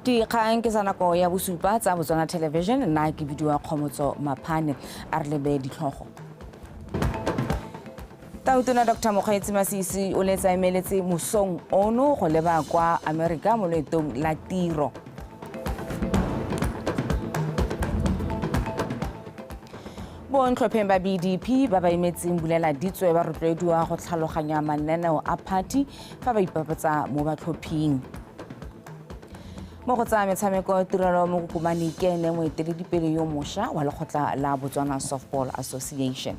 Dikgang ke tsa nako ya bosupa tsa Botswana Television, nna ke bidiwa Kgomotso Maphane, a re lebe ditlhogo. Tautona Dr. Mokgweetsi Masisi o letsa emeletse mosong ono go leba kwa Amerika mo loetong la tiro. Bontlhopheng ba BDP ba ba emetseng bulela ditswe ba rotloediwa go tlhaloganya mananeo a party fa ba ipapatsa mo batlhophing. Mo go tsa metshameko, Tirelo Mokokomane ke ene moeteledipele yo mošwa wa lekgotla la Botswana Softball Association.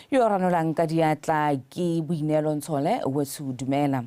Yo ranolang ka diatla ke Boineelo Ntshole, wetsho dumela.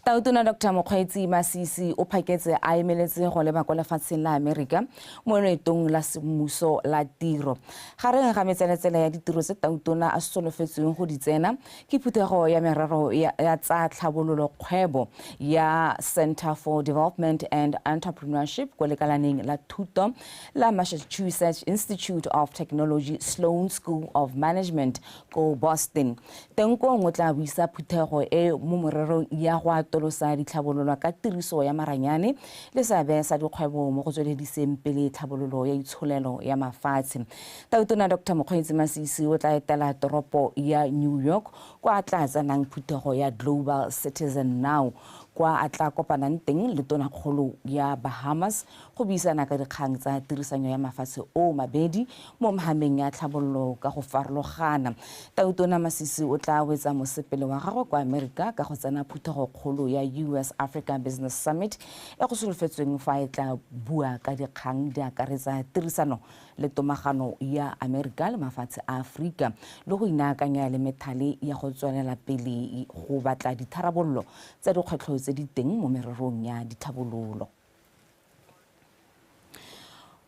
Tautona Dr. Mokgweetsi Masisi o phaketse a emeletse go leba kwa lefatsheng la Amerika mo loetong la semmuso la tiro. Gareng ga metseletsele ya ditiro tse Tautona a solofetsweng go di tsena ke phuthego ya merero ya tsa tlhabololo kgwebo ya Center for Development and Entrepreneurship ko lekalaneng la thuto la Massachusetts Institute of Technology Sloan School of Management ko Boston. Teng kong o tla buisa phuthego e mo morerong ya go atolosa ditlhabololo ka tiriso ya maranyane le seabe sa dikgwebo mo go tswelediseng pele tlhabololo ya itsholelo ya mafatshe. Tautona Dr. Mokgweetsi Masisi o tla etela toropo ya New York kwa a tla tsenang phuthego ya Global Citizen Now kwa a tla kopanang teng le tonakgolo ya Bahamas go buisana ka dikgang tsa tirisanyo ya mafatshe oo mabedi mo mhameng ya tlhabololo ka go farologana. Tautona Masisi o tla wetsa mosepele wa gagwe kwa Amerika ka go tsena phuthegokgolo ya US Africa Business Summit e go solofetsweng fa e tla bua ka dikgang di akaretsa tirisano le tomagano ya Amerika le mafatshe a Aforika le go inaakanya le methale ya go tswelela pele go batla ditharabololo tsa dikgwetlho tse di teng mo mererong ya ditlhabololo.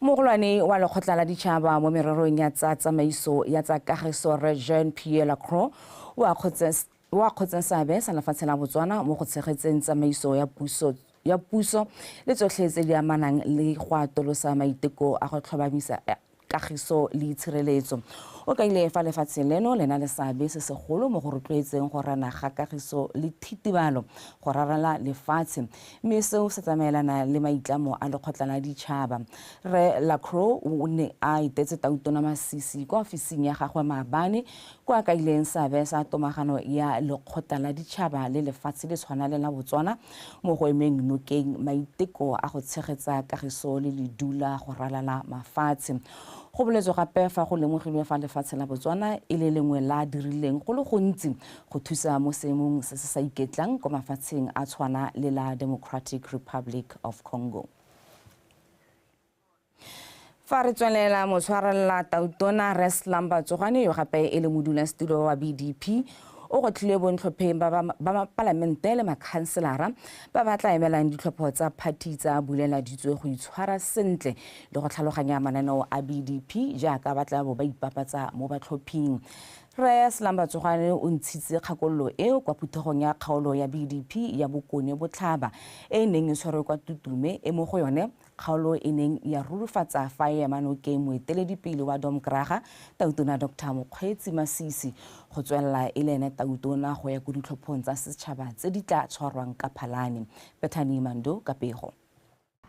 Mogolwane wa lekgotla la ditšhaba mo mererong ya tsa tsamaiso ya tsa kagiso Rre Jean Pierre Lacroix o akgotse seabe sa lefatshe la Botswana mo go tshegetseng tsamaiso ya puso le tsotlhe tse di amanang le go atolosa maiteko a go tlhomamisa kagiso le itshireletso. O kaile fa lefatshe leno le na le seabe se segolo mo go rotloetseng go rena ga kagiso le thitibalo go rarela lefatshe, mme seo se tsamaelana le maitlamo a lekgotla la ditšhaba. Rre Lacroix o ne a etetse Tautona Masisi kwa ofising ya gagwe maabane kwa kaileng seabe sa tomagano ya lekgotla la ditšhaba le lefatshe le tshwana le la Botswana mo go emeng nokeng maiteko a go tshegetsa kagiso le ledula go ralala mafatshe. Go boletswe gape fa go lemogilwe fa lefatshe la Botswana e le lengwe la dirileng go le gontsi go thusa mo seemong se se sa iketlang kwa mafatsheng a tshwana le la Democratic Republic of Congo. Fa re tswelela, motshwarelela Tautona Rre Slumber Tsogwane yo gape e le modulasetulo wa BDP o gwetlhile bontlhopheng ba mapalamente le makhanselara ba ba tla emelang ditlhopho tsa party tsa bulela ditswe go itshwara sentle le go tlhaloganya mananeo a BDP jaaka ba tla bo ba ipapatsa mo batlhophing. Rre Slumber Tsogwane o ntshitse kgakololo eo kwa phuthegong ya kgaolo ya BDP ya Bokone Botlhaba e e neng e tshwerwe kwa Tutume e mo go yone kgaolo e neng ya rurifatsa fa e ema nokeng moeteledipele wa Domkraga Tautona Dr. Mokgweetsi Masisi go tswelela e le ene Tautona go ya ko ditlhophong tsa setšhaba tse di tla tshwarwang ka Phalane. Bethany Mando ka pego.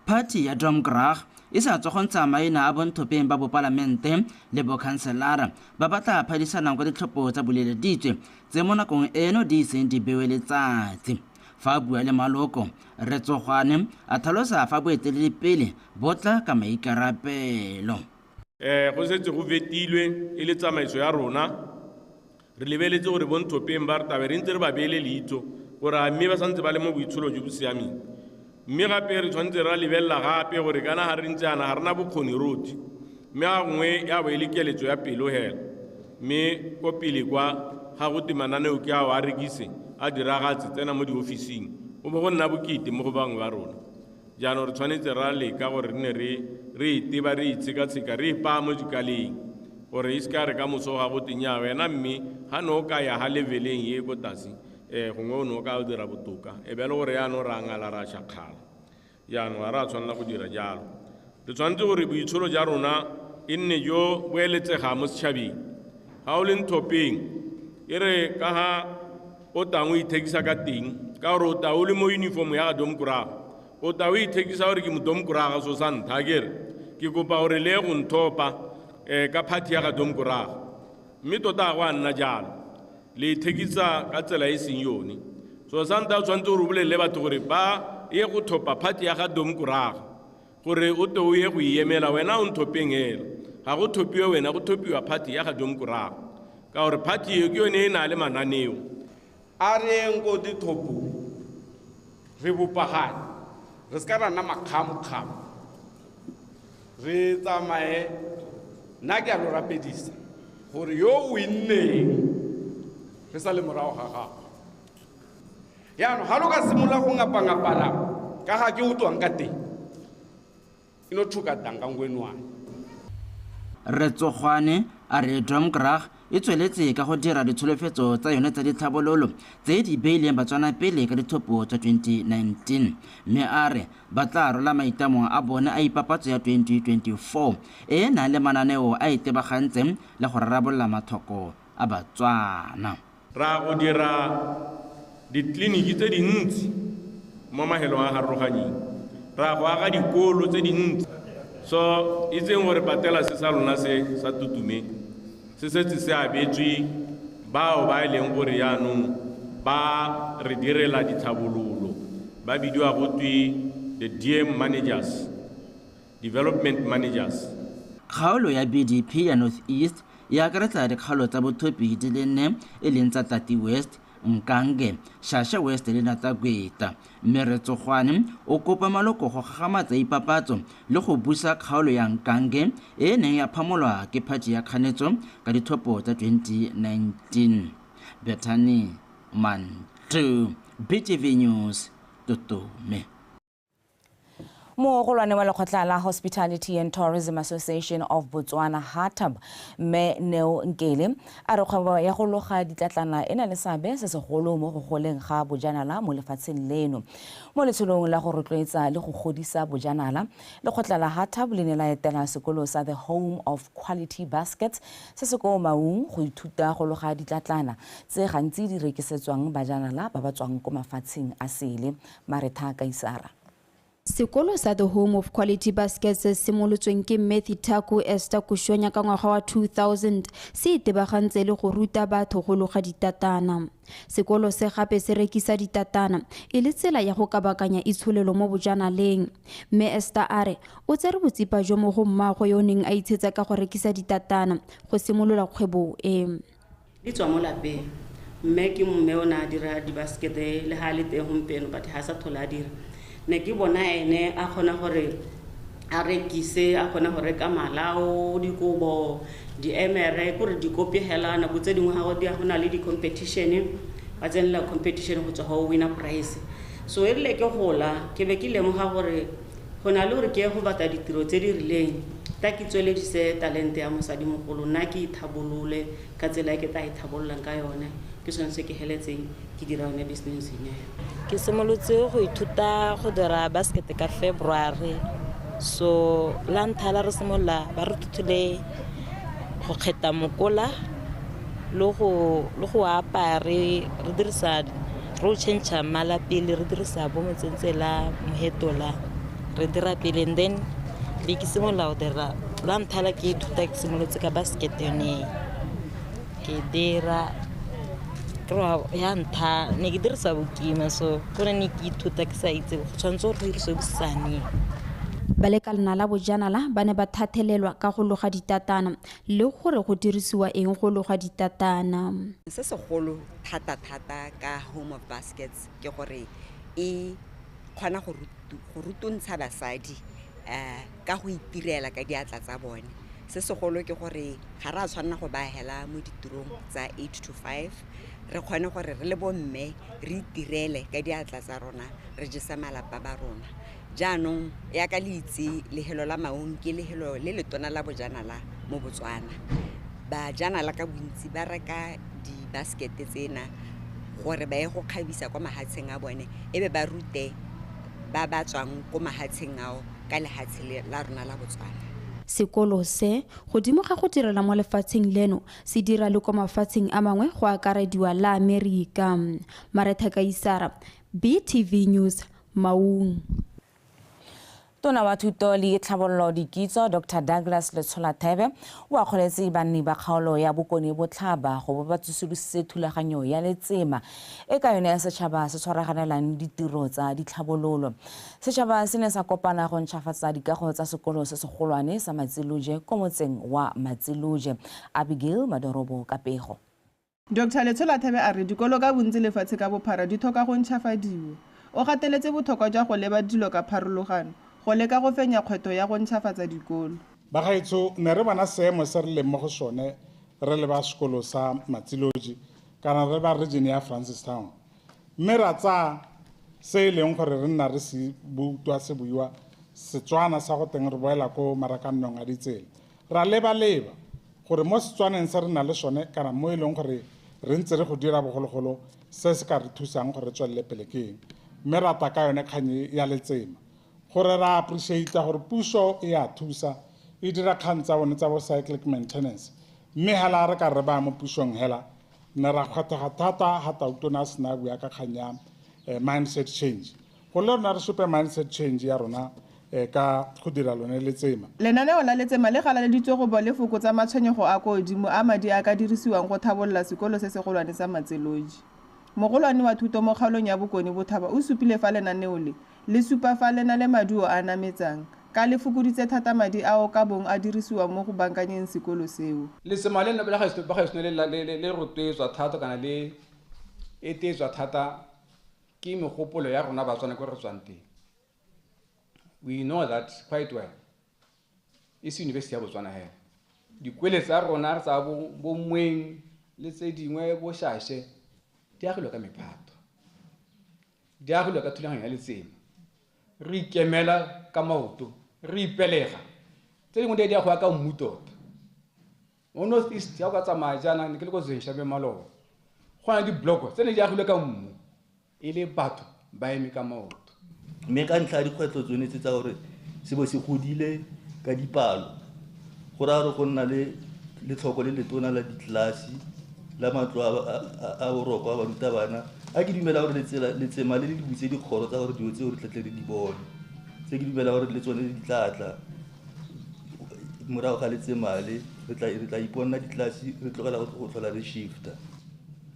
Party ya Domkrag e sa tswa go ntsha maina a bontlhopheng ba bopalamente le bokhanselara ba ba tla phadisanang kwa ditlhopho tsa boleleditswe tse mo nakong eno di iseng di bewe letsatsi. Fa a bua le maloko, Rre Tsogwane a tlhalosa fa boeteledipele bo tla ka maikarabelo. Go setse go vetilwe e le tsamaiso ya rona, re lebeletse gore bontlhopheng ba re tabe re ntse re ba beele leitho gore a mme ba santse ba le mo boitsholo jo bo siameng. Mme gape re tshwanetse ra lebelela gape gore kana ga re ntse ana ga rena bokgoni rotlhe, mme ga gongwe ya bo e le keletso ya pelo hela, mme ko pele kwa ga go te mananeo ke ao a rekise a diragatse tsena mo diofising go bo go nna bokete mo go bangwe ba rona. Jaanong re tshwanetse ra leka gore re nne re iteba, re itshekatsheka, re ipaya mo dikaleng gore e seka re ka moso ga go te nnyaa wena mme ga ne o ka ya ga leveleng e ko tlase, gongwe o ne o ka dira botoka, e be le gore jaanong ra ngala ra shakgala. Jaanong ga re a tshwanela go dira jalo. Re tshwanetse gore boitsholo ja rona e nne jo bo eletsegang mo setšhabeng. Ga o le ntlhopheng e re ka ga o tang o ithekisa ka teng, Ka gore o tla o le mo uniform ya ga Domkraga, o tla o ithekisa gore ke moDomkraga. So sa ntlha kere ke kopa gore le ye go nthopa ka party ya ga Domkraga, mme tota ga go a nna jalo, le ithekisa ka tsela e seng yone. So sa ntlha o tshwanetse gore o bolelele batho gore ba ye go thopa party ya ga Domkraga, gore o te o ye go e emela. Wena o nthopeng hela, ga go thopiwe wena, go thopiwa party ya ga Domkraga, ka gore party eo ke yone e na le mananeo. A re yeng ko dithopong, re bopagane, re se ka ra nna makgamokgamo, re tsamaye. Nna ke a lo rapedisa gore yo o inneng re sa le morago ga gago. Jaanong ga lo ka simolola go ngapangapana ka ga ke utlwang ka teng, e no tshoka tanga ngwenwane. Re Tsogwane a re Domkrag e tsweletse ka go dira ditsholofetso tsa yone tsa ditlhabololo tse di beileng Batswana pele ka dithopo tsa 2019, mme a re ba tla rola maitlamo a bone a ipapatso ya 2024 e e nang le mananeo a itebagantseng le go rarabolola mathoko a Batswana. Ra go dira ditleliniki tse dintsi mo mafelong a harologanyeng, ra go aga dikolo tse dintsi. So itseng gore patela se sa lona se sa Tutume se setse se abetswe bao ba e leng gore jaanong ba re direla ditlhabololo, ba bidiwa go twe the DM managers, development managers. Kgaolo ya BDP ya North East e akaretsa dikgaolo tsa bothopi di le nne, e leng tsa Tati West, Nkange, Shashe West le Natlakweta, mme Re Tsogwane o kopa maloko go gagamatsa ipapatso le go busa kgaolo ya Nkange e e neng ya phamolwa ke phathi ya kganetso ka dithopo tsa 2019. Bethany Mantu, BTV News, Tutume. Mogolwane wa lekgotla la Hospitality and Tourism Association of Botswana, HATAB, mme Neo Nkele, a re kgwebo ya go loga ditlatlana e na le seabe se segolo mo go goleng ga bojanala mo lefatsheng leno. Mo letsholong la go rotloetsa le go godisa bojanala, lekgotla la HATAB le ne la etela sekolo sa The Home of Quality Baskets se se ko Maung go ithuta go loga ditlatlana tse gantsi di rekisetswang bajanala ba ba tswang ko mafatsheng a sele. Maretha Kaisara. Sekolo sa The Home of Quality Baskets se simolotsweng ke Matthew Taku Esther Kushonya ka ngwaga wa 2000 se itebagantse le go ruta batho go loga ditatana. Sekolo se gape se rekisa ditatana e le tsela ya go kabakanya itsholelo mo bojanaleng. Mme Esther a re o tsere botsipa jo mo go mmaagwe yo o neng a itshetsa ka go rekisa ditatana go simolola kgwebo e. Di tswa mo lapeng, mme ke mme o ne a dira dibasekete le ga a le teng gompieno, but ga a sa tlhole a dira. Ne ke bona ene a kgona gore a rekise, a kgona go reka malao, dikobo, diemere, kore dikopi hela. Nako tse dingwe ga go na le di-competition, ba tsenela competition go tswa go winner prize. So e rile ke gola, ke be ke lemoga gore go na le gore ke ye go batla ditiro tse di rileng, ta ke tsweledise talente ya mosadimogolo, nna ke ithabolole ka tsela e ke tla ithabololang ka yone. Ke sone se ke heletseng ke dira yone business eo. Ke simolotse go ithuta go dira basket ka February. So la ntlha la re simolola, ba re thuthile go kgetha mokola le go apaya, re dirisa, re o change mmala pele, re dirisa bo motsentse la mohetola, re dira pele, and then be ke simolola go dira. La ntlha la ke ithuta, ke simolotse ka basket yone ke dira ya ntlha. Ne ke dirisa bokima, so kore ne ke ithuta ke sa itse go tshwanetse gore go dirisiwe bosane. Balekalana la bojanala ba ne ba thathelelwa ka go loga ditatana le gore go dirisiwa eng go loga ditatana. Se segolo thata-thata ka Home of Baskets ke gore e kgona go rutuntsha basadi ka go itirela ka diatla tsa bone. Se segolo ke gore ga re a tshwanela go ba hela mo ditirong tsa 8 to 5, re kgone gore re le bomme re itirele ka diatla tsa rona, re jesa malapa ba rona. Jaanong yaka le itse, lehelo la Maung ke lehelo le letona la bojanala mo Botswana. Bajanala ka bontsi ba reka di-basket tsena gore ba ye go kgabisa kwa mahatsheng a bone, e be ba rute ba ba tswang ko mahatsheng ao ka lehatshe la rona la Botswana. Sekolo se, godimo ga go direla mo lefatsheng leno, se dira le kwa mafatsheng a mangwe go akarediwa la Amerika. Maretha Kaisara, BTV News, Maung. Tona wa thuto le tlhabololo dikitso Dr Douglas Letsholathebe o akgoletse banni ba kgaolo ya Bokone Botlhaba go bo ba tsosolositse thulaganyo ya letsema e ka yone ya setšhaba se tshwaraganelang ditiro tsa ditlhabololo. Setšhaba se ne sa kopana go ntšhafatsa dikago tsa sekolo se segolwane sa Matsiloje ko motseng wa Matsiloje. Abigail Madorobo ka pego. Dr Letsholathebe a re dikolo ka bontsi lefatshe ka bophara di tlhoka go ntšhafadiwa. O gateletse botlhokwa jwa go leba dilo ka pharologano go leka go fenya kgwetlho ya go ntšhafatsa dikolo. Bagaetsho, ne re bona seemo se re leng mo go sone re le ba sekolo sa Matsiloje kana re ba region ya Francistown, mme ra tsaya se e leng gore re nna re se butwa se buiwa Setswana sa go teng re boela ko marakannong a ditsela, ra leba-leba gore mo Setswaneng se re na le sone kana mo e leng gore re ntse re go dira bogologolo se se ka re thusang gore re tswelele pele ke eng, mme ra ta ka yone kgang ya letsema gore ra appreciate gore puso e a thusa e dira kgang tsa bone tsa bo cyclic maintenance, mme hela re ka re ba mo pusong hela ne ra kgwathega thata ha tautona a sena a bua ka kgang ya mindset change, go le rona re supe mindset change ya rona ka go dira lone letsema. Lenaneo la letsema le galaleditswe go bo le fokotsa matshwenyego a ko godimo a madi a ka dirisiwang go tlhabolola sekolo se segolwane sa Matsiloje. Mogolwane wa thuto mo kgaolong ya Bokone Botlhaba o supile fa lenaneo le le supa fa le na le maduo a nametsang, ka le fokoditse thata madi a o ka bong a dirisiwa mo go bankanyeng sekolo seo. Letsema le bagaetsho le rotloetswa thata kana le eteetswa thata ke megopolo ya rona Batswana ko re tswang teng. We know that quite well. E se university ya Botswana hela. Dikwele tsa rona tsa bo Moeng le tse dingwe bo Shashe di agilwe ka mephato, di agilwe ka thulaganyo ya letsema. Re ikemela ka maoto, re ipelega. Tse dingwe di a go ya ka mmu tota. Mo North East ya o ka tsamaya jaana ne ke le ko Zenshabe maloba, go na le dibloko tse ne di agilwe ka mmu, e le batho ba eme ka maoto. Mme ka ntlha ya dikgwetlho tsone tse tsa gore se bo se godile ka dipalo, go raya gore go nna le letlhoko le letona la ditlelase la matlo a boroko a barutabana. A ke dumela gore letsema le le butse dikgoro tsa gore dilo tseo re tlatle re di bone, tse ke dumela gore le tsone di tla tla morago ga letsema le re tla iponna ditlelase re tlogela go tlhola re shifta.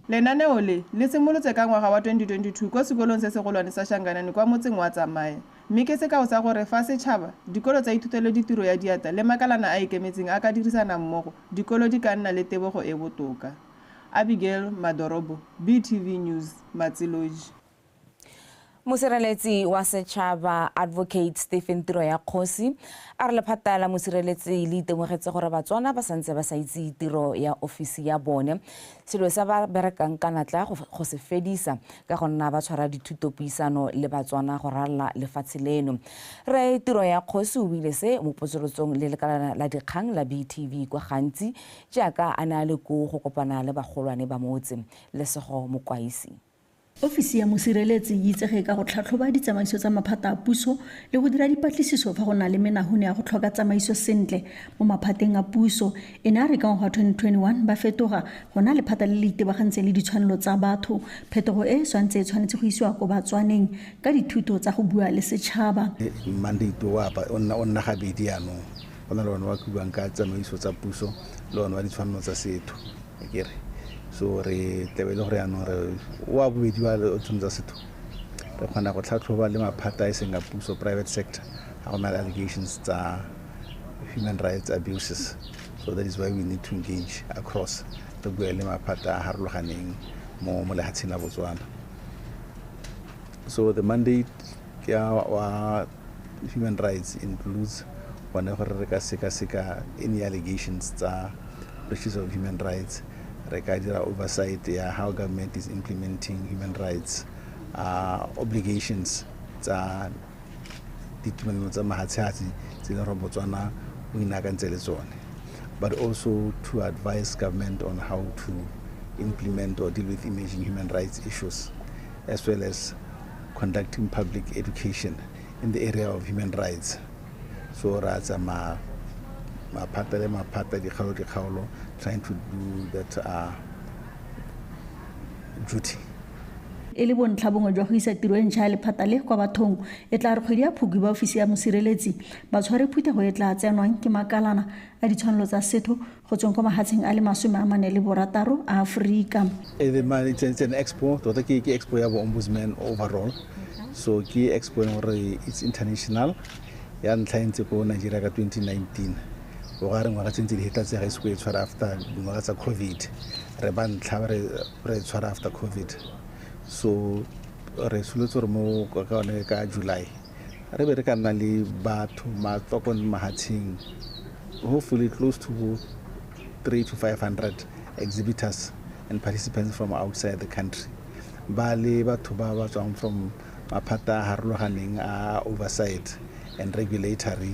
Lenaneo le le simolotse ka ngwaga wa 2022 kwa sekolong se segolwane sa Shanganane kwa motseng wa Tsamaya, mme ke sekao sa gore fa setšhaba, dikolo tsa ithutelo ditiro ya diatla le makalana a ikemetseng a ka dirisana mmogo, dikolo di ka nna le tebogo e botoka. Abigail Madorobo, BTV News, Matsiloje. Mosireletsi wa setšhaba Advocate Stephen Tiro ya Kgosi a re lephata la mosireletsi le itemogetse gore Batswana ba santse ba sa itse tiro ya ofisi ya bone, selo se ba berekang ka natla go se fedisa ka go nna ba tshwara dithutopuisano le Batswana go ralala lefatshe leno. Re Tiro ya Kgosi o buile se mo potsolotsong le lekalana la dikgang la BTV kwa Gantsi jaaka a ne a le koo go kopana le bagolwane ba motse. Lesego Mokwaisi. Ofisi ya mosireletsi e itsege ka go tlhatlhoba ditsamaiso tsa maphata a puso le go dira dipatlisiso fa go na le menahune ya go tlhoka tsamaiso sentle mo maphateng a puso. E ne a re ka ngwaga 2021 ba fetoga go na lephata le le itebagantseng le ditshwanelo tsa batho. Phetogo e swantse e tshwanetse go isiwa ko Batswaneng ka dithuto tsa go bua le setšhaba. Mandate o apa o nna gabedi jaanong, go na le one wa buang ka tsamaiso tsa puso le one wa ditshwanelo tsa setho akere. So re tlebe le gore jaanong re wa bobedi wa tshwanelo tsa setho re kgona go tlhatlhoba le maphata a seng a puso, private sector, ga go na le allegations tsa human rights abuses. So that is why we need to engage across, re bua le maphata a harologaneng mo lefatsheng la Botswana. So the mandate wa human rights includes gone gore re ka sekaseka any allegations tsa breaches of human rights, re ka dira oversight ya how government is implementing human rights obligations tsa ditumelano tsa mahatshehatse tse leng gore Botswana o inaakantse le tsone, but also to advise government on how to implement or deal with emerging human rights issues, as well as conducting public education in the area of human rights. So ra tsamaya maphata le maphata, dikgaolo dikgaolo, trying to do that duty. E le bontlha bongwe jwa go isa tiro e ntšha ya lephata le kwa bathong, e tla re kgwedi ya Phukwi ba ofisi ya mosireletsi ba tshware phuthego e tla tsenwang ke makalana a ditshwanelo tsa setho go tsweng kwa mahatsheng a le 46 a Aforika. It's an expo, tota ke expo ya bo ombudsman overall. So ke expo e leng gore it's international, ya ntlha e ntse ko Nigeria ka 2019. O ga re ngwaga tse ntse di hetla tse ga ise ko e tshwara after dingwaga tsa COVID. Re ba ntlha re tshwara after COVID. So re solotse gore mo ka yone ka July re be re ka nna le batho matswa ko mahatsheng, hopefully close to 3 to 500 exhibitors and participants from outside the country. Ba le batho ba ba tswang from maphata a harologaneng a oversight and regulatory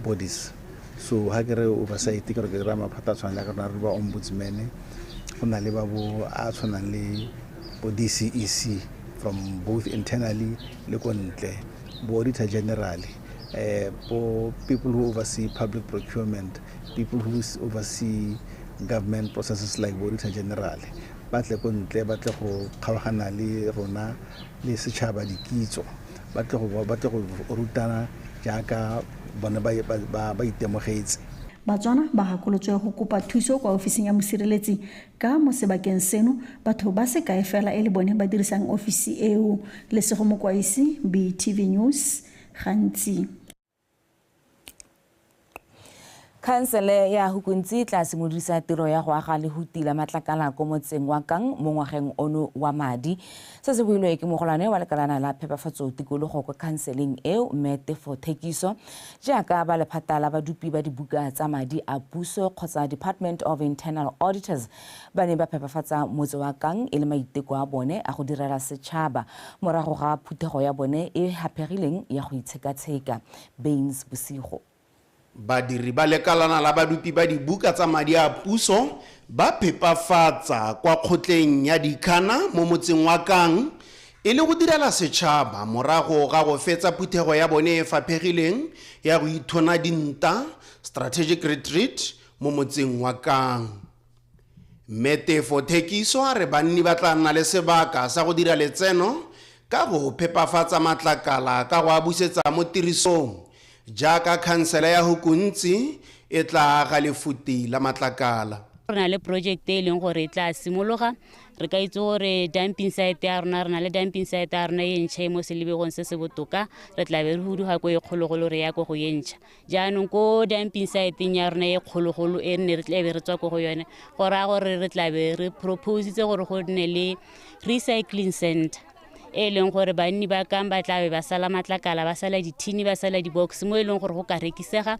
bodies. So ha ke re oversight ke re ke ra maphata a tshwanang le ka rona re ba ombudsman, go na le ba bo a tshwanang le bo DCEC from both internally le ko ntle, bo auditor general, bo people who oversee public procurement, people who oversee government processes like bo auditor general, ba tle ko ntle, ba tle go kgaogana le rona le setšhaba dikitso, ba tle go rutana jaaka bone ba itemogetse. Batswana ba gakolotswe go kopa thuso kwa ofising ya mosireletsi ka mo sebakeng seno batho ba se kae fela e le bone ba dirisang ofisi eo. Lesego Mokwaisi, BTV News, Gantsi. Khansele ya Hukuntsi e tla simolodisa tiro ya go aga lehuti la matlakala ko motseng wa Kang mo ngwageng ono wa madi. Se se builwe ke mogolwane wa lekalana la phepafatso tikologo kwa khanseleng eo, Mme Tefo Thekiso, jaaka ba lephata la badupi ba dibuka tsa madi a puso kgotsa Department of Internal Auditors ba ne ba phepafatsa motse wa Kang e le maiteko a bone a go direla setšhaba morago ga phuthego ya bone e haphegileng ya go itshekatsheka. Baines Bosigo. Badiri ba lekalana la badupi ba dibuka tsa madi a puso ba phepafatsa kwa kgotleng ya Dikhana mo motseng wa Kang e le go direla setšhaba morago ga go fetsa phuthego ya bone e faphegileng ya go ithona dinta strategic retreat mo motseng wa Kang. Mme Tefo Thekiso a re banni ba tla nna le sebaka sa go dira letseno ka go phepafatsa matlakala ka go a busetsa mo tirisong jaaka khansele ya Hukuntsi e tla aga lefuti la matlakala. Re na le project e leng gore e tla simologa, re ka itse gore dumping site ya rona, re na le dumping site ya rona e ntšha e mo selebegong se se botoka, re tla be re huduga ko e kgologolo re ya ko go e ntšha. Jaanong ko dumping site-eng ya rona e kgologolo e nne re tla be re tswa ko go yone, go raya gore re tla be re propositse gore go nne le recycling center e leng gore banni ba Kang ba tla be ba sala matlakala, ba sala dithini, ba sala di-box mo e leng gore go ka rekisega.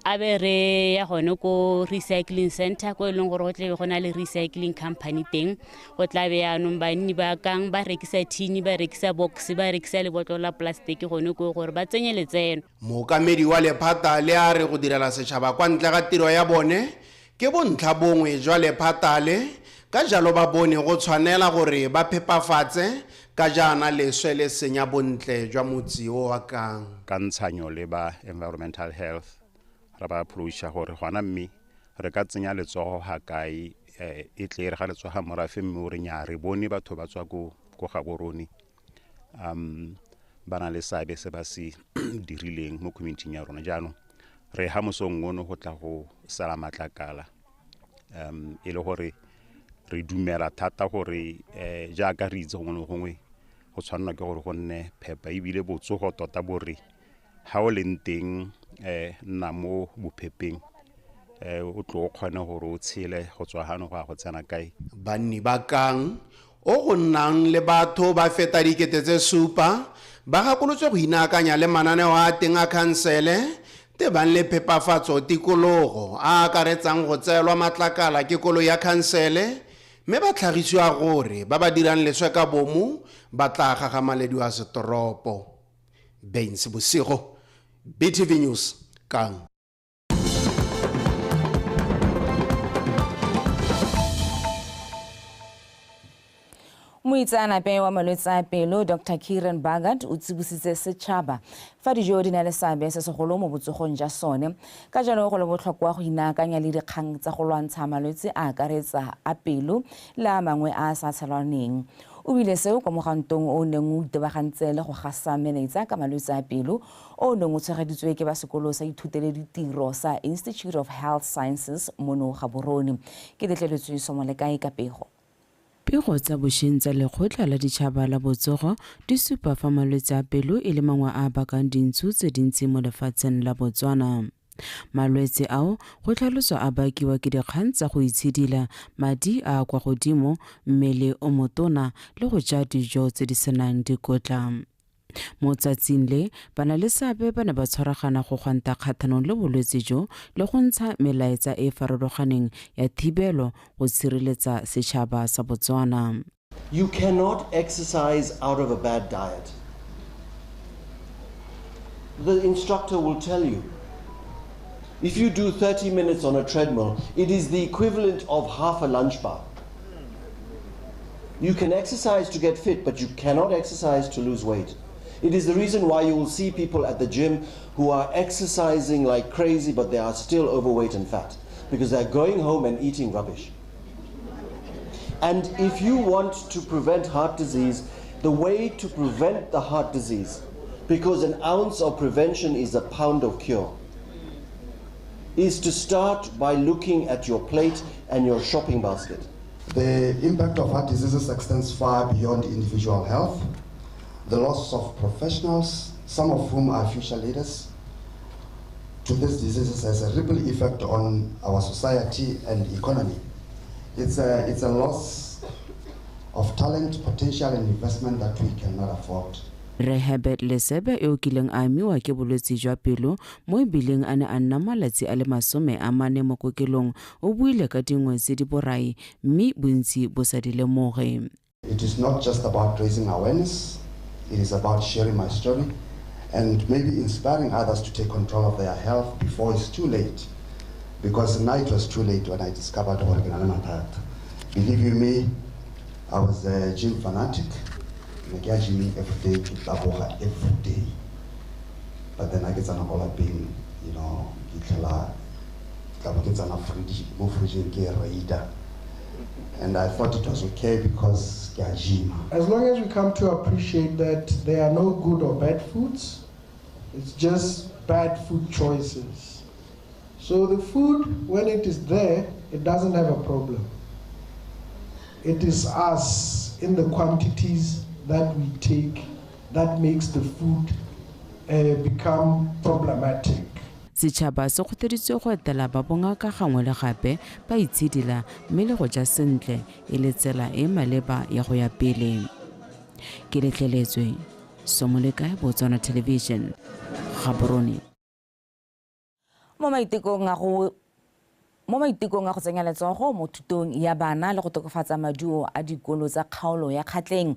A be re ya gone ko recycling center ko e leng gore go tlebe go na le recycling company teng, go tla be yaanong banni ba Kang ba rekisa thini, ba rekisa box, ba rekisa lebotlolo la plastic gone ko gore ba tsenye letseno. Mookamedi wa lephata le a re go direla setšhaba kwa ntle ga tiro ya bone ke bontlha bongwe jwa lephata le, ka jalo ba bone go tshwanela gore ba phepafatse ka jaana leswe le senya bontle jwa motse o wa Kang. Ka ntshanyo le ba environmental health ra ba approacha gore gona mme re ka tsenya letsogo ga kae, e tle re ga letsogo ga morafe mme o re nya re bone batho ba tswa ko Gaborone, ba na le seabe se ba se dirileng mo community-ing ya rona. Jaanong re ha mosong ono go tla go sala matlakala, e le gore re dumela thata gore jaaka re itse gongwe le gongwe go tshwanela ke gore go nne phepa, ebile botsogo tota bo re ha o leng teng nna mo bophepeng, o tlo o kgone gore o tshele go tswa hano go ya go tsena kae. Banni ba Kang o go nnang le batho ba feta 7,000 ba gakolotswe go inaakanya le mananeo a teng a khansele tebang le phepafatso tikologo a akaretsang go tseelwa matlakala ke koloi ya khansele, mme ba tlhagisiwa gore ba ba dirang leswe ka bomo ba tla gagamalediwa setoropo. Baines Bosigo, BTV News, Kang. Moitseanape wa malwetse a pelo Dr Kiran Bhagat o tsibositse setšhaba fa dijo di na le seabe se segolo mo botsogong jwa sone. Ka jalo go le botlhokwa go inaakanya le dikgang tsa go lwantsha malwetse a akaretsa a pelo le a mangwe a a sa tshelwaneng. O buile seo kwa mogantong o o neng o itebagantse le go gasa melaetsa ka malwetse a pelo o o neng o tshegeditswe ke ba sekolo sa ithutele ditiro sa Institute of Health Sciences mono Gaborone. Ke letleletswe Somolekae ka pego. Pego tsa bošeng tsa Lekgotla la Ditšhaba la Botsogo di supa fa malwetse a pelo e le mangwe a a bakang dintsho tse dintsi mo lefatsheng la Botswana. Malwetse ao go tlhaloswa a bakiwa ke dikgang tsa go itshidila, madi a a kwa godimo, mmele o motona le go ja dijo tse di senang dikotla. Mo tsatsing le, banaleseabe ba ne ba tshwaragana go gwanta kgathanong le bolwetse jo le go ntsha melaetsa e e farologaneng ya thibelo go tshireletsa setšhaba sa Botswana. You cannot exercise out of a bad diet. The instructor will tell you. If you do 30 minutes on a treadmill, it is the equivalent of half a lunch bar. You can exercise to get fit, but you cannot exercise to lose weight. It is the reason why you will see people at the gym who are exercising like crazy, but they are still overweight and fat, because they're going home and eating rubbish. And if you want to prevent heart disease, the way to prevent the heart disease, because an ounce of prevention is a pound of cure, is to start by looking at your plate and your shopping basket. The impact of heart diseases extends far beyond individual health. The loss of professionals, some of whom are future leaders, to these diseases has a ripple effect on our society and economy. It's a loss of talent, potential, and investment that we cannot afford. Rre Herbert Lesebe yo o kileng a amiwa ke bolwetse jwa pelo mo e bileng a ne a nna malatsi a le 40 mo kokelong o buile ka dingwe tse di borai mme bontsi bo sa di lemoge. It is not just about raising awareness, it is about sharing my story and maybe inspiring others to take control of their health before it's too late. Because now it was too late when I discovered gore ke na le mathata. Believe you me, I was a gym fanatic. Ne ke ya gyming every day, ke taboga every day. But then I get tsena ko lapeng, you know, ke tlhela tla bo ke tsena fridge, mo fridgeng ke raider. And I thought it was okay because ke a gym. As long as we come to appreciate that there are no good or bad foods, it's just bad food choices. So the food, when it is there, it doesn't have a problem. It is us in the quantities that we take that makes the food become problematic. Setšhaba se kgothaditswe go etela ba bongaka gangwe le gape ba itshidila mme le go ja sentle e le tsela e maleba ya go ya pele. Ke letleletswe Somolekae, Botswana Television, Gaborone. Mo maitekong a go tsenya letsogo mo thutong ya bana le go tokafatsa maduo a dikolo tsa kgaolo ya Kgatleng,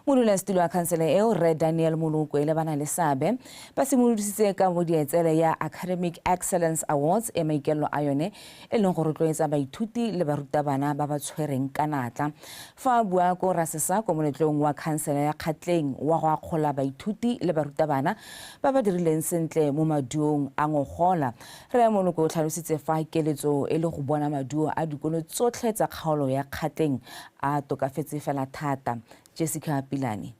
modulasetulo wa khansele eo Rre Daniel Molokwe le bana le seabe ba simolodisitse ka bodietsele ya Academic Excellence Awards e maikaelelo a yone e leng go rotloetsa baithuti le barutabana ba ba tshwereng ka natla. Fa a bua ko Rasesa ko moletlong wa khansele ya Kgatleng wa go akgola baithuti le barutabana ba ba dirileng sentle mo maduong a ngogola, Rre Molokwe o tlhalositse fa keletso e le go bona maduo a dikolo tsotlhe tsa kgaolo ya Kgatleng a tokafetse fela thata. Jessica Pilane.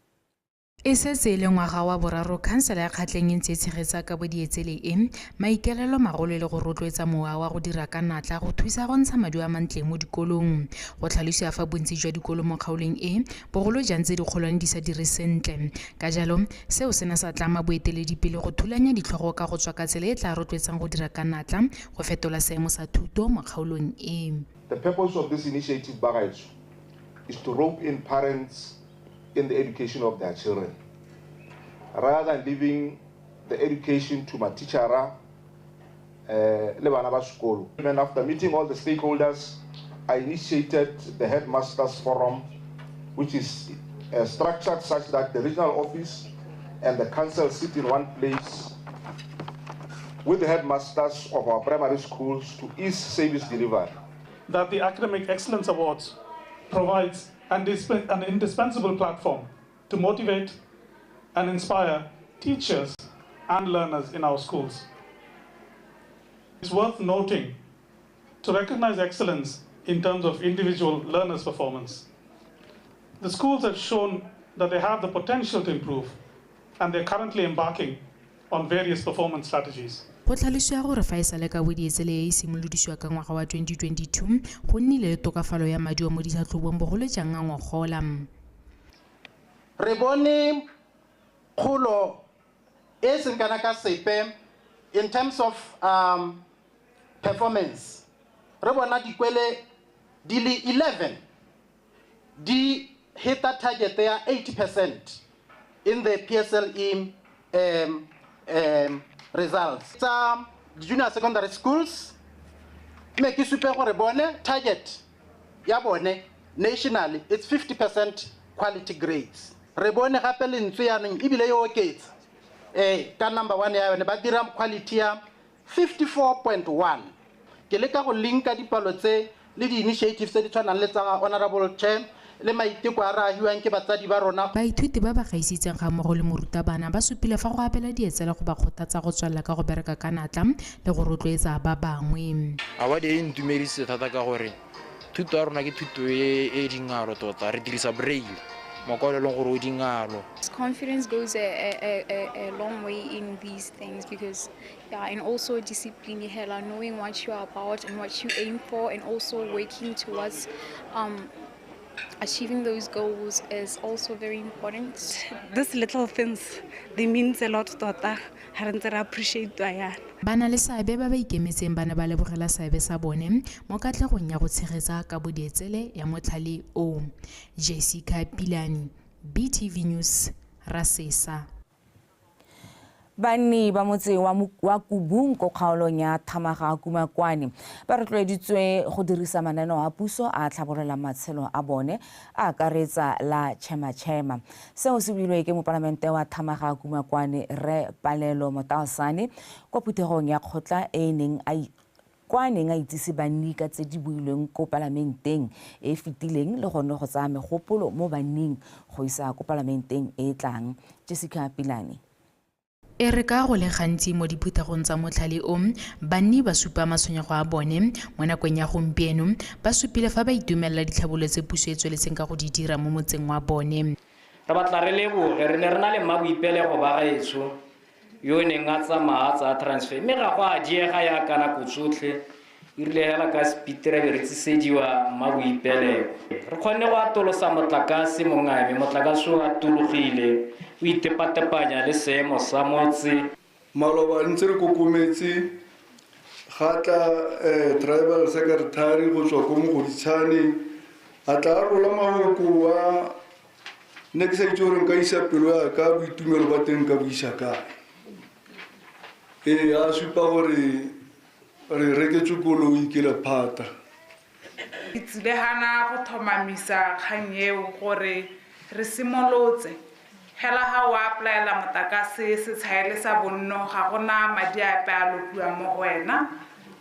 E setse e le ngwaga wa boraro khansele ya Kgatleng e ntse e tshegetsa ka bodietsele e maikaelelo magolo e le go rotloetsa mowa wa go dira ka natla go thusa go ntsha maduo a mantle mo dikolong. Go tlhalosiwa fa bontsi jwa dikolo mo kgaolong e bogolo jang tse dikgolwane di sa dire sentle. Ka jalo seo se ne sa tlama boeteledipele go thulanya ditlhogo ka go tswa ka tsela e tla rotloetsang go dira ka natla go fetola seemo sa thuto mo kgaolong e. The purpose of this initiative, Bagaetsho, is to rope in parents in the education of their children, rather than leaving the education to matichara le bana ba sekolo. And after meeting all the stakeholders, I initiated the Headmasters Forum, which is structured such that the regional office and the council sit in one place with the headmasters of our primary schools to ease service delivery. That the Academic Excellence Awards provides and an indispensable platform to motivate and inspire teachers and learners in our schools. It's worth noting to recognize excellence in terms of individual learners' performance. The schools have shown that they have the potential to improve, and they're currently embarking on various performance strategies. Go tlhalosiwa gore fa e sale ka bodietsele e e simolodisiwa ka ngwaga wa 2022 go nnile le tokafalo ya maduo mo ditlhatlhobong bogolo jang a ngogola. Re bone kgolo e seng kana ka sepe in terms of performance. Re bona dikwele di le 11 di heta target ya 80% in the PSLE results. Tsa junior secondary schools me ke supe gore bone target ya bone nationally it's 50% quality grades. Re bone gape lentswe yanong ebile e oketsa ka number 1 ya yone ba dira quality ya 54.1. Ke leka go linka dipalo tse le di-initiatives tse di tshwanang le tsa Honorable Chair le maiteko a re a hiwang ke batsadi ba rona. Baithuti ba ba gaisitseng ga mmogo le morutabana ba supile fa go abela dietsele go ba kgothatsa go tswelela ka go bereka ka natla le go rotloetsa ba bangwe. Award e ntumedisitse thata ka gore thuto ya rona ke thuto e dingalo tota, re dirisa braille mokwalo e leng gore o dingalo. Confidence goes a long way in these things because, yeah, and also discipline, hela, knowing what you are about and what you aim for, and also working towards achieving those goals is also very important. These little things, they mean a lot tota, ha re ntse re appreciate yana. Bana le seabe ba ba ikemetseng ba ne ba lebogela seabe sa bone mo katlegong ya go tshegetsa ka bodietsele ya motlhale o. Jessica Pilani, BTV News, Rasesa. Banni ba motse wa Kubung ko kgaolong ya Thamaga Kumakwane ba rotloeditswe go dirisa mananeo a puso a tlhabolola matshelo a bone a akaretsa la Chema-Chema. Seo se builwe ke mopalamente wa Thamaga Kumakwane Rre Palelo Motaosane kwa phuthegong ya kgotla e neng a kwa neng a itsise banni ka tse di builweng ko palamenteng e fetileng le gone go tsaya megopolo mo banning go isa ko palamenteng e tlang. Jessica Pilani. E re ka go le gantsi mo diphuthegong tsa motlhale o, banni ba supa matshwenyego a bone mo nakong ya gompieno, ba supile fa ba itumelela ditlhabololo tse puso e tsweletseng ka go di dira mo motseng wa bone. Re batla re leboge, re ne re na le mmaboipelego ba gaetsho yo neng a tsamaya a tsaya transfer, mme ga go a diega yaka nako tsotlhe, e rile hela ka speed re be re tsisediwa mmaboipelego. Re kgonne go atolosa motlakase mongame, motlakase o atologile, o itepatepanya le seemo sa motse. Maloba ntse re kokometse ga tla tribal secretary go tswa ko Mogoditshane, a tla a rola mahoko a ne ke sa itse gore nka isa pelo ya ka boitumelo ba teng ka bo isa kae. Ee, a supa gore re reketswe koloi ke lephata. Ke tsile hana go tlhomamisa kgang eo gore re simolotse hela ha o applyela motlakase setshaele sa bonno ga gona madi ape a lopiwang mo go wena,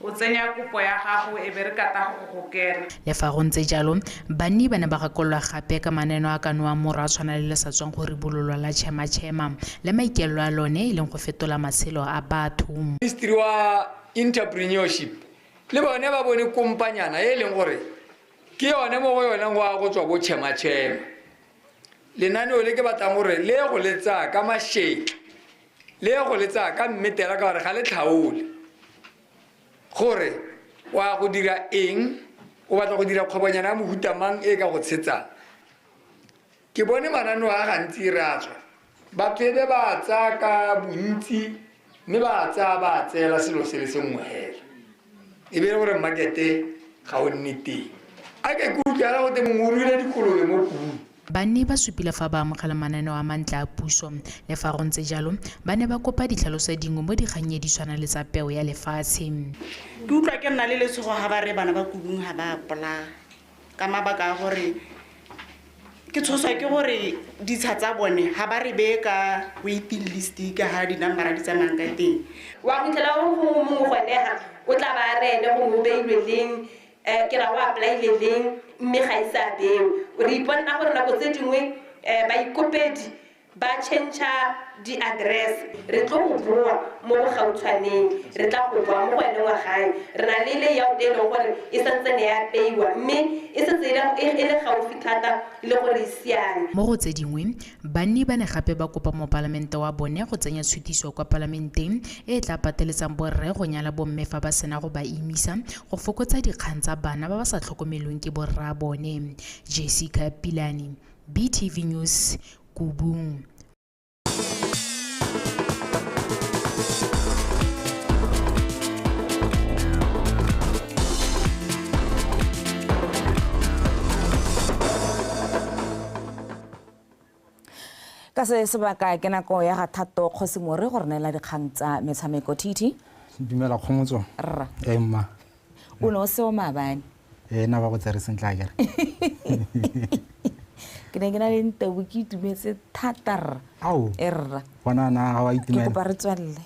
o tsenya kopo ya gago e be re kata go gokela. Le fa go ntse jalo, banni ba ne ba gakololwa gape ka mananeo a ka nowang moro a tshwana le le sa tswang go ribololwa la Chema-Chema le maikaelelo a lone e leng go fetola matshelo a batho. Ministry wa entrepreneurship le bone ba bone kompanyana e leng gore ke yone mo go yone go a go tswa bo Chema-Chema. Lenaneo le ke batlang gore le go le tsaya ka mašetla, le go le tsaya ka mmetela ka gore ga le tlhaole gore wa go dira eng, o batla go dira kgwebonyana ya mohuta mang e ka go tshetsang. Ke bone mananeo a gantsi re a tswa, batho e be ba tsaya ka bontsi mme ba tsaya ba tseela selo se le sengwe hela, e be e le gore markete ga o nne teng. A ke utlwela gote mongwe o ruile dikolobe mo Kubung. Banni ba supile fa ba amogela mananeo a mantle a puso. Le fa go ntse jalo, ba ne ba kopa ditlhaloso dingwe mo dikgannye di tshwana le tsa peo ya lefatshe. Ke utlwa ke nna le letshogo ga ba re bana ba Kubung ga ba apply ka mabaka a gore ke tshoswa ke gore ditsha tsa bone ga ba re beye ka waiting list ka ga dinambara di tsamayang ka teng. Wa fitlhela go mongwe gone ga o tla ba re ene gongwe o beilwe leng, ke ra o apply-ile leng, mme ga e sa bewe. Re iponna gore nako tse dingwe baikopedi ba change di-address. Re tlo go boa mo bogautshwaneng, re tla go boa mo go ene ngwagae. Re na le layout e leng gore e santsane ya peiwa, mme e setse e le gaufi thata le gore e siame. Mo go tse dingwe, banni ba ne gape ba kopa mopalamente wa bone go tsenya tshutiso kwa palamenteng e tla pateletsang borre go nyala bomme fa ba sena go ba imisa, go fokotsa dikgang tsa bana ba ba sa tlhokomelweng ke borra bone. Jessica Pilani, BTV News, Kubung. Ka se sebaka ke nako ya ga Thato Kgosimore go re neela dikgang tsa metshameko. TT. Dumela Kgomotso. Rra. Mma. O ne o seo maabane. Nna ba go tsere sentle akere. Ke ne ke na le ntebo, ke itumetse thata rra. Ao. E rra. Bona na ga wa itumela. Ke kopa re tswelele.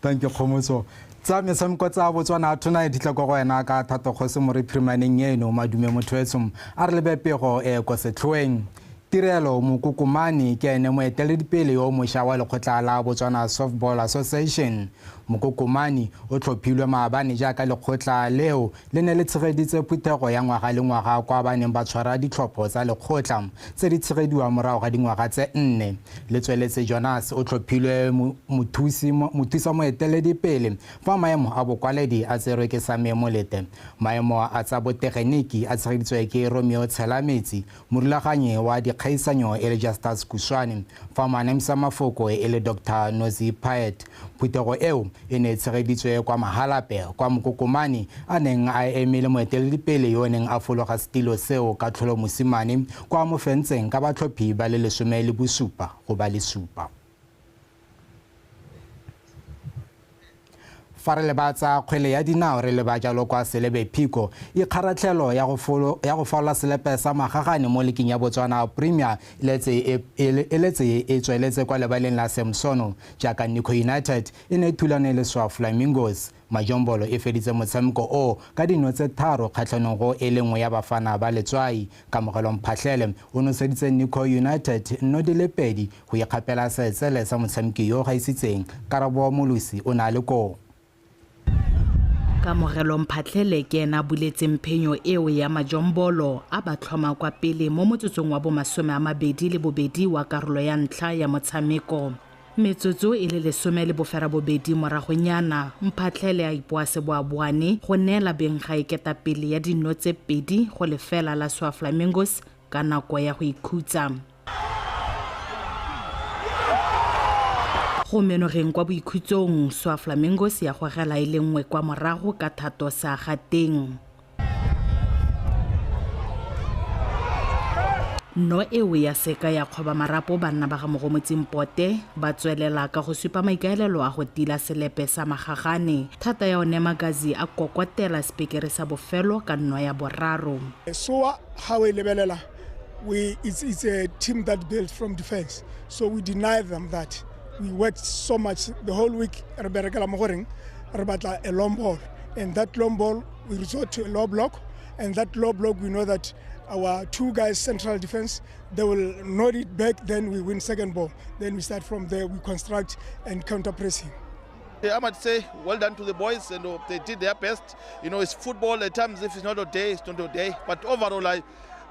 Thank you Kgomotso. Tsa metshameko tsa Botswana tonight di tla kwa go wena ka Thato Kgosimore phirimaneng eno. Madume motho etsho a re lebe pego e ko setlhoeng. Tirelo Mokokomane ke ene moeteledipele yo mošwa wa lekgotla la Botswana Softball Association. Mokokomane o tlhophilwe maabane jaaka lekgotla leo le ne le tshegeditse phuthego ya ngwaga le ngwaga kwa ba neng ba tshwara ditlhopho tsa lekgotla tse di tshegediwang morago ga dingwaga tse 4. Letsweletse Jonas o tlhophilwe mothusa moeteledipele fa maemo a bokwaledi a tserwe ke Same Molete. Maemo a tsa botegeniki a tshegeditswe ke Romeo Tshelametsi, morulaganyi wa dikgaisanyo e le Justus Kuswane, fa moanamisa mafoko e le Dr. Nozi Payet. Phuthego eo e ne e tshegeditswe kwa Mahalape kwa Mokokomane a neng a emele moeteledipele yo o neng a fologa setilo seo ka tlholo Mosimane kwa mo fentseng ka batlhophi ba le 17 go ba le 7. Fa re leba tsa kgwele ya dinao re leba jalo kwa Selebe Phiko. Ikgaratlhelo ya go falola selepe sa magagane mo leking ya Botswana Premier e letse e tsweletse kwa lebaleng la Samsono jaaka Nico United e ne thulane le Swa Flamingos. Majombolo e feditse motshameko o ka dino tse 3 kgatlhanong go e lengwe ya Bafana ba Letswai. Kamogelo Mphahlele o noseditse Nico United 0-2 go ikgapela seetsele sa motshameki yo gaisitseng. Karabo Molosi o na le koo. Kamogelo Mphahlele ke ena a buletseng phenyo eo ya Majombolo a ba tlhoma kwa pele mo motsotsong wa bo 22 wa karolo ya ntlha ya motshameko. Metsotso e le 18 moragonyana, Mphahlele a ipoa seboaboane go neela benggae ketapele ya dino tse 2-0 la Swa Flamingos ka nako ya go ikhutsa. Go menogeng kwa boikhutsong, Swa Flamingos ya gogela e le nngwe kwa morago ka Thato sa Gateng. No eo ya seka ya kgoba marapo banna ba ga Mogomotsi Mpote ba tswelela ka go supa maikaelelo a go tila selepe sa magagane. Thata ya one Magazi a kokotela sepekere sa bofelo ka nno ya boraro. So how we lebelela, it's a team that built from defense, so we deny them that. We worked so much the whole week. Re berekela mo goreng re batla a long ball, and that long ball we resort to a low block, and that low block we know that our two guys central defense, they will nod it back, then we win second ball. Then we start from there, we construct and counter pressing. I must say, well done to the boys, and they did their best. You know, it's football at times. If it's not a day, it's not a day. But overall,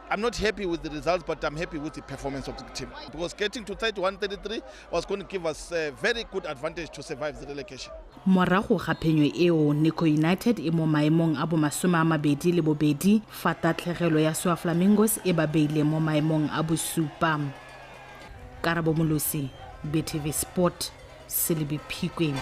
I'm not happy with the results, but I'm happy with the performance of the team. Because getting to 31-33 was going to give us a very good advantage to survive the relegation. Morago ga phenyo eo, Nico United e mo maemong a bo 22, fa tatlhegelo ya Swa Flamingos e ba beile mo maemong a bosupa. Karabo Molosi, BTV Sport, Selebi Phikwe.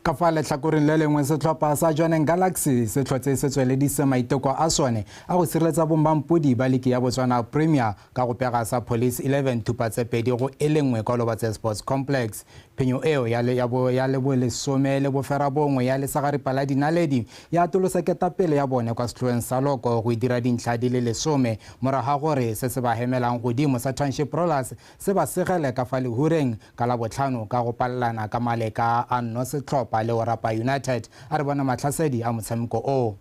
Ka fa letlhakoreng le lengwe, setlhopha sa Jwaneng Galaxy se tlhotse se tsweledise maiteko a sone a go sireletsa bommampodi ba liki ya Botswana Premier ka go pega sa Police 11 thupa tse 2-1 kwa Lobatse Sports Complex. Phenyo eo ya lebo 19 ya lesagaripa la dinaledi ya atolosa ketapele ya bone kwa setlhoeng sa loko go dira dintlha di le 10 morago ga gore se se ba hemelang godimo sa Township Rollers se ba segele ka fa lehureng ka Labotlhano ka go palelana ka maleka a nno setlhopha le Orapa United. A re bona matlhasedi a motshameko o.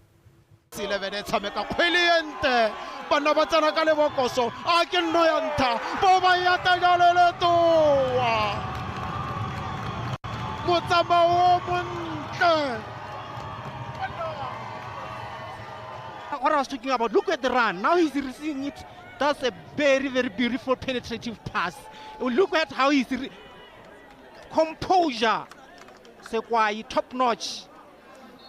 11 e tshameka kgwele e ntle, bana ba tsena ka lebokoso, a ke nno ya ntha, bo ba ya tajaleletoa. Motsamao o montle. What I was talking about, look at the run. Now he's receiving it. That's a very, very beautiful penetrative pass. Look at how he's composure. Sekwai, top notch.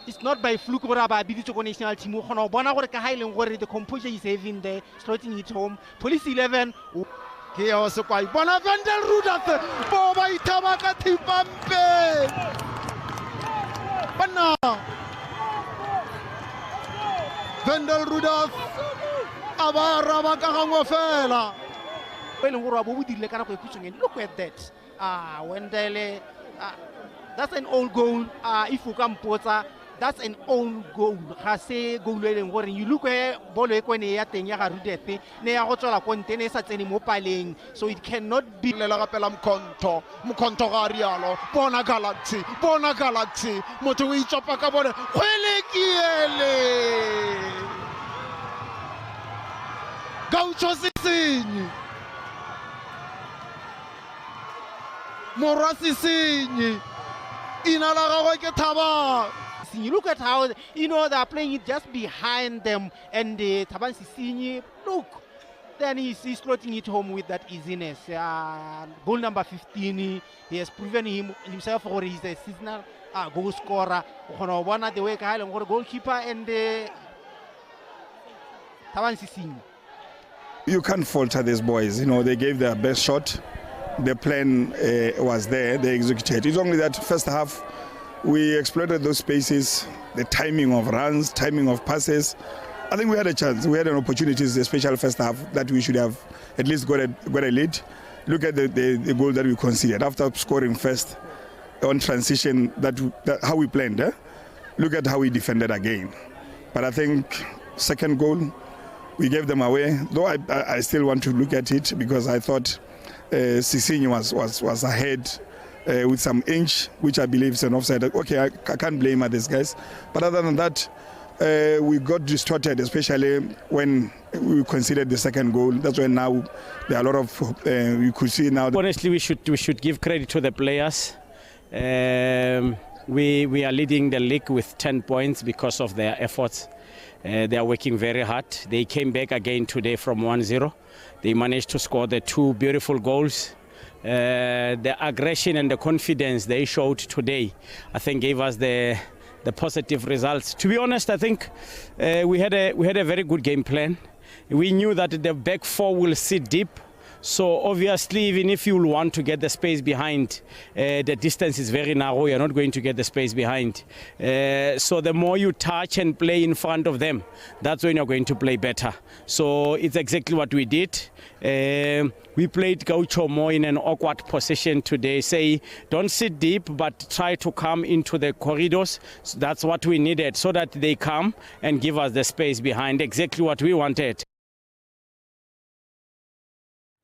It's not by fluke gore ba biditse ko national team. O kgona go bona gore ka ha e leng gore the composure is having there, slotting it home. Police 11. Ke eo Sekwai. Bona Wendell Rudolph. Bo ba ithaba ka thipampe. Banna. Wendell Rudolph a ba araba ka gangwe fela. E leng gore wa bo dirile ka nako e khutshwanyane. Look at that. Wendell, that's an own goal. If you can mpotsa, that's an own goal. Ga se goal e leng gore you look at bolo e kone ya teng ya ga Rudolph ne ya go tswela ko ntle, ne e sa tsene mo paleng, so it cannot be. Lela gapela Mkhonto, Mkhonto ga rialo, bona Galaxy, bona Galaxy, motho o itsopa ka bone, kgwele ke ele. Gaucho Sesenyi, morwa Sesenyi, ina la gagwe ke Thabang. You look at how, you know, they are playing it just behind them, and Thabang Sesenyi, look, then he's slotting it home with that easiness. Goal number 15, he has proven himself, or he's a seasonal goal scorer. The way goalkeeper and Thabang Sesenyi. You can't falter these boys. You know, they gave their best shot. The plan was there, they executed. It's only that first half, we exploited those spaces, the timing of runs, timing of passes. I think we had a chance. We had an opportunity, especially first half, that we should have at least got a lead. Look at the goal that we conceded after scoring first on transition, that how we planned. Eh? Look at how we defended again. But I think second goal, we gave them away. Though I still want to look at it because I thought Sesenyi was ahead with some inch, which I believe is an offside. Okay, I can't blame these guys. But other than that, we got distorted, especially when we conceded the second goal. That's when now there are a lot of, you could see now. Honestly, we should give credit to the players. We are leading the league with 10 points because of their efforts. They are working very hard. They came back again today from 1-0. They managed to score the two beautiful goals. The aggression and the confidence they showed today, I think, gave us the positive results. To be honest, I think we had a very good game plan. We knew that the back four will sit deep. So obviously, even if you want to get the space behind, the distance is very narrow. You're not going to get the space behind. So the more you touch and play in front of them, that's when you're going to play better. So it's exactly what we did. We played Gaucho more in an awkward position today. Say, don't sit deep, but try to come into the corridors. So that's what we needed, so that they come and give us the space behind, exactly what we wanted.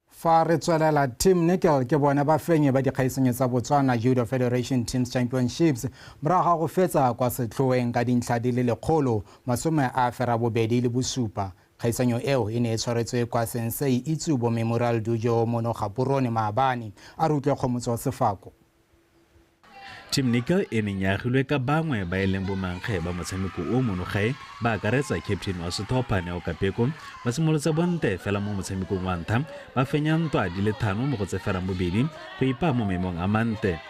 Fa re tswelela, Team Nickel ke bona ba fenye ba dikgaisanyo tsa Botswana Judo Federation Teams Championships morago ga go fetsa kwa setlhoeng ka dintlha di le 187. Kgaisanyo eo e ne e tshwaretswe kwa Sensei Itsubo Memorial Dojo mono Gaborone maabane. A re utlwe Kgomotso Sefako. Team Nickel e neng ya agilwe ka bangwe ba e leng bomankge ba motshameko o mono gae, ba akaretsa captain wa setlhopha Neo Kapeko, ba simolotse bonte fela mo motshamekong wa ntlha, ba fenya ntwa di le 5 mo go tse ferang bobedi go ipaa mo maemong a mante.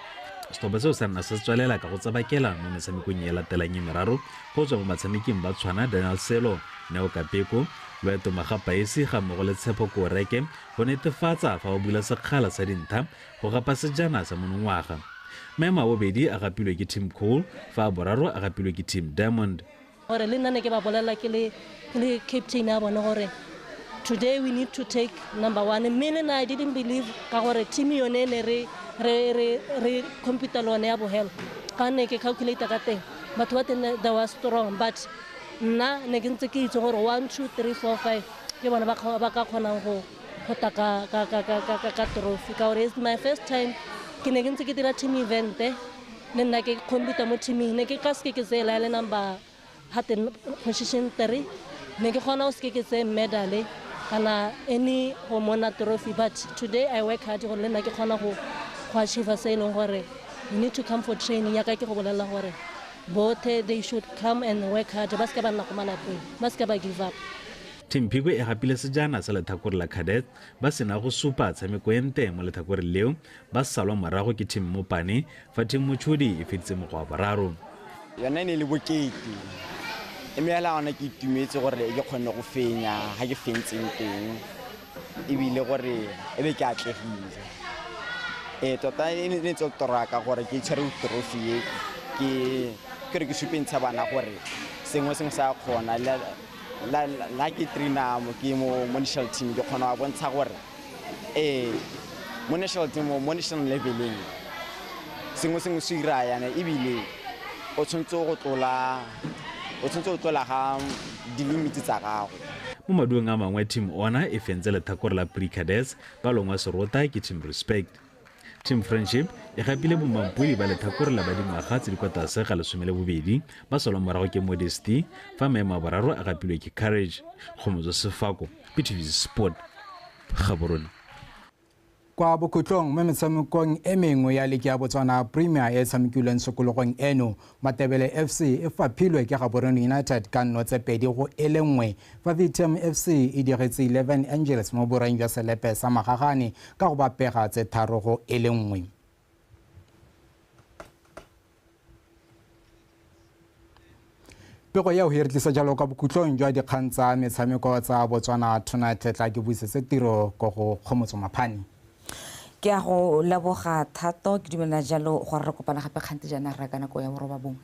Setlhopha seo sa nna se tswelela ka go tsabakela mo metshamekong e latelang e meraro go tswa mo batshameking ba tshwana Daniel Selo, Neo Kapeko, Loeto Magapaesi ga mmogo le Tshepo Koreke go netefatsa fa ba bula sekgala sa dintlha go gapa sejana sa monongwaga. Maemo a bobedi a gapilwe ke Team Coal, fa a boraro a gapilwe ke Team Diamond. Gore le nna ne ke ba bolela ke le captain ya bone gore today we need to take number one. Mme le nna I didn't believe ka gore team yone ne re compete le yone ya bohelo. Ka ne ke calculate ka teng, batho ba teng they were strong, but nna ne ke ntse ke itse gore 1 2 3 4 5 ke bona ba ka kgonang go ta ka trophy. Ka gore it's my first time ke ne ke ntse ke dira team event, le nna ke compete mo teaming, ne ke ka seke ke tseela le number ga position 3 ne ke kgona go seke ke tseye medal kana any go mona trophy, but today I work hard gore le nna ke kgona go achieve se e leng gore you need to come for training. Ya ka ke go bolelela gore bothe they should come and work hard, ba seke ba nna go malapeng, ba seke ba give up. Team Phikwe e gapile sejana sa lethakore la Cadet ba sena go supa tshameko e nte mo lethakore leo, ba salwa morago ke Team Mopane fa Team Mochudi e feditse mo go wa boraro. Yona e ne e le bokete, mme hela gona ke itumetse gore ke kgonne go fenya ga ke fentseng teng, ebile gore e be ke atlegile. Tota e ne tse toro ya ka gore ke tshwere trophy e, ke re ke supentsha bana gore sengwe sengwe sa kgona. La ke trainer mo ke mo national team, ke kgona go bontsha gore mo national team mo national leveleng sengwe sengwe se ira yana, ebile o tshwanetse go tlola, o tshwanetse go tlola ga di-limit tsa gago. Mo maduong a mangwe, Team Honor e fentse lethakore la Pre-Cadets ba longwa serota ke Team Respect. Team Friendship e gapile bomampodi ba lethakore la ba dingwaga tse di kwa tlase ga 12, ba salwa morago ke Modesty, fa maemo a boraro a gapilwe ke Courage. Kgomotso Sefako, BTV Sport, Gaborone. Kwa bokhutlong mo metshamekong e mengwe ya ligi ya Botswana Premier e tshamekilweng sekologong eno, Matebele FC e faphilwe ke Gaborone United ka 0-2, fa VTM FC e digetse 11 Angels mo boreng jwa selepe sa Magagane ka go ba pega tse 3-1. Pego eo e re tlisa jalo ka bokhutlong jwa dikgang tsa metshameko tsa Botswana Tonight. Tla ke buisetse tiro ko go Kgomotso Maphane. Ke a go leboga Thato, ke dumela jalo gore re kopana gape kgante jaana re ka nako ya 9:30.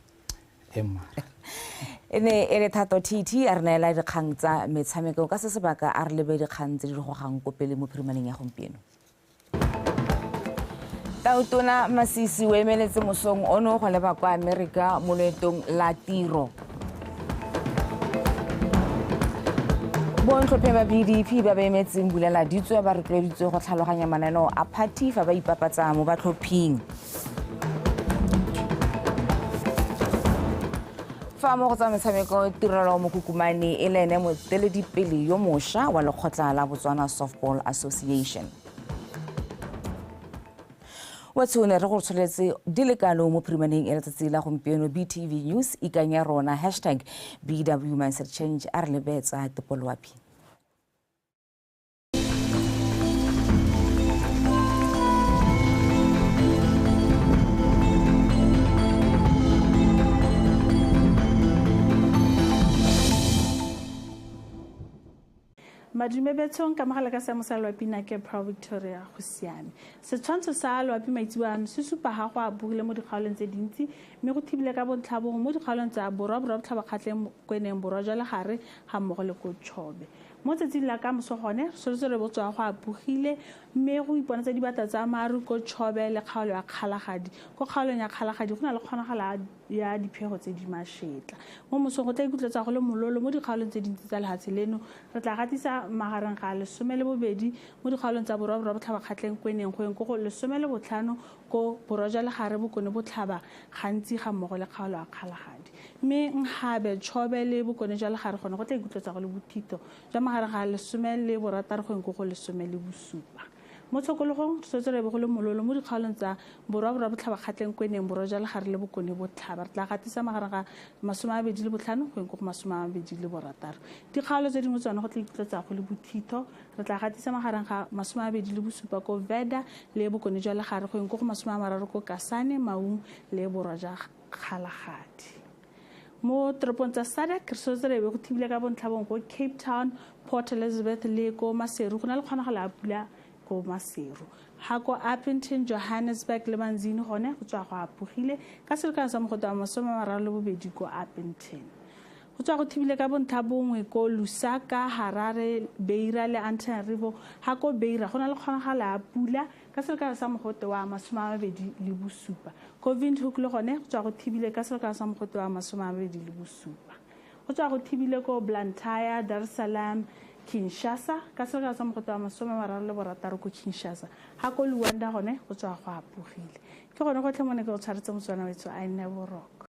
E ne e le Thato TT a re neela dikgang tsa metshameko ka se sebaka, a re lebe dikgang tse di re gogang ko pele mo phirimaneng ya gompieno. Tautona Masisi o emeletse mosong ono go leba kwa Amerika mo loetong la tiro. Bontlhopheng ba BDP ba ba emetseng bulela ditswe ba rotloeditswe go tlhaloganya mananeo a party fa ba ipapatsa mo batlhophing. Fa mo go tsa metshameko, Tirelo Mokukumane e le ene moeteledipele yo mošwa wa lekgotla la Botswana Softball Association. Wa tshone re go tsholetse di le kalo mo phirimaneng e letsatsi la gompieno. BTV News ikanya rona #BW Mindset Change, a re lebetsa tepoloapi. Madume betsong ka mogala ka seemo sa loapi nna ke Pro Victoria go siame. Setshwantsho sa loapi maitseboano se supa ga go a bugile mo dikgaolong tse dintsi, mme go thibile ka bontlhabongwe mo dikgaolong tsa borwa, borwa botlhaba kgatleng, kweneng, borwa jwa legare ga mmogo le ko Chobe. Mo tsatsing la ka moso gone re soletse re botswa go a bugile, mme go iponatsa dibata tsa maru ko Chobe le kgaolo ya Kgalagadi. Ko kgaolong ya Kgalagadi go na le kgonagalo ya diphego tse di mašetla. Mo mosong go tla ikutlwetsa go le mololo mo dikgaolong tse dintsi tsa lehatshe leno. Re tla gatisa magareng ga 12 mo dikgaolong tsa borwa, borwa botlhaba kgatleng, kweneng, go yeng ko go 15 ko borwa jwa legare, bokone botlhaba gantsi ga mmogo le kgaolo ya Kgalagadi. Mme Nhabe, Chobe le bokone jwa legare gone go tla ikutlwetsa go le bothito jwa magareng ga 16 go yeng ko go 17. Mo tshokologong re swetse re be go le mololo mo dikgaolong tsa borwa, borwa botlhaba kgatleng, kweneng, borwa jwa legare le bokone botlhaba. Re tla gatisa magareng ga 25 go yeng ko go 26. Dikgaolo tse dingwe tsone go tla ikutlwetsa go le bothitho. Re tla gatisa magareng ga 27 ko Veda le bokone jwa legare go yeng ko go 30 ko Kasane, Maung le borwa jwa Kgalagadi. Mo toropong tsa SADC re swetse re be go thibile ka bontlhabong ko Cape Town, Port Elizabeth le ko Maseru. Go na le kgonagalo ya pula ko Maseru. Ha ko Upington, Johannesburg le Manzini gone go tswa go apogile ka selekano sa mogote wa 32 ko Upington. Go tswa go thibile ka bontlhabongwe ko Lusaka, Harare, Beira le Antananarivo. Ha ko Beira go na le kgonagalo ya pula ka selekano sa mogote wa 27. Ko Windhoek le gone go tswa go thibile ka selekano sa mogote wa 27. Go tswa go thibile ko Blantyre, Dar es Salaam, Kinshasa ka selekano sa mogote wa 36 ko Kinshasa. Ha ko Luanda gone go tswa go apogile. Ke gone gotlhe mo ne ke go tshwaretse Motswana wetso a nne boroko.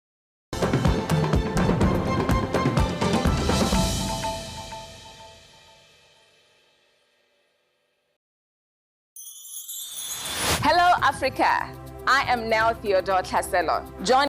Africa. I am now Theodore Tlhaselo. Join